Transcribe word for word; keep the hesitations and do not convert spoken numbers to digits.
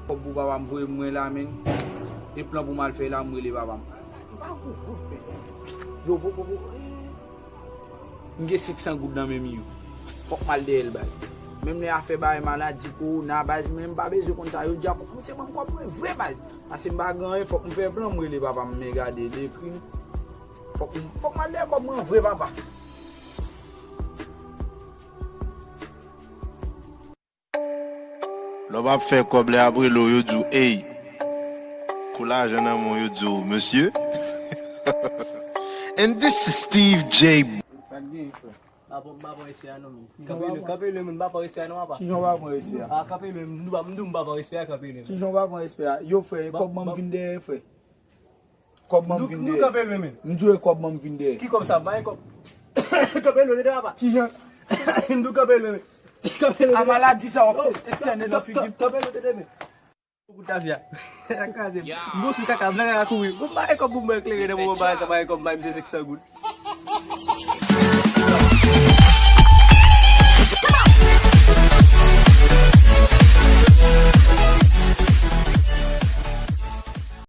Kòb pou papa m voye mwen la, menn. E plan pou m al fè la, m rele papa m. Yo, po, po, po. M gen senk san goud nan men m, yo. Fòk m al dèyè l, baz. Menm lè afè bagay maladi, kowona, baz, men m pa bezwen konn sa. Yo di a kòmanse ban m kòb mwen vre, baz. Paske m pa gen anyen, fòk m fè plan, m rele papa m, men gade, l ekri m. Fòk m, fòk m al dèyè kòb mwen vre, papa. Lè w ap fè kòb, lè y ap rele w, yo di w, "Ey, kou lajan nan men w," yo di w, "Mesye." And this is Steve J. Sa k gen, frè? M pa pran, m pa pran respè a non, men. Kanpe lwen, kanpe lwen, men, m pa pran respè a non, papa. Kijan w pa pran respè a? Ah, kanpe lwen, m di w, m di w, m pa pran respè a, kanpe lwen. Kijan w pa pran respè a? Yo, frè, e kòb mwen m vin dèyè, frè. Kòb mwen m vin dèyè. Nou kanpe lwen, men. M di w e kòb mwen m vin dèyè. Ki kòb sa? M pa gen kòb. Kanpe lwen, tande, papa. Kijan? M di w kanpe lwen, men. Kanpe lwen. A maladi sa w ap ekstène nan figi m. Kanpe lwen, tande, men. Kout tafya. Sa kraze m. M gon sou kaka, m nan kaka kouri. Bon, m pa gen kòb pou m bwè kleren nan moman bagay sa, m pa gen kòb, m bay misye senk san goud.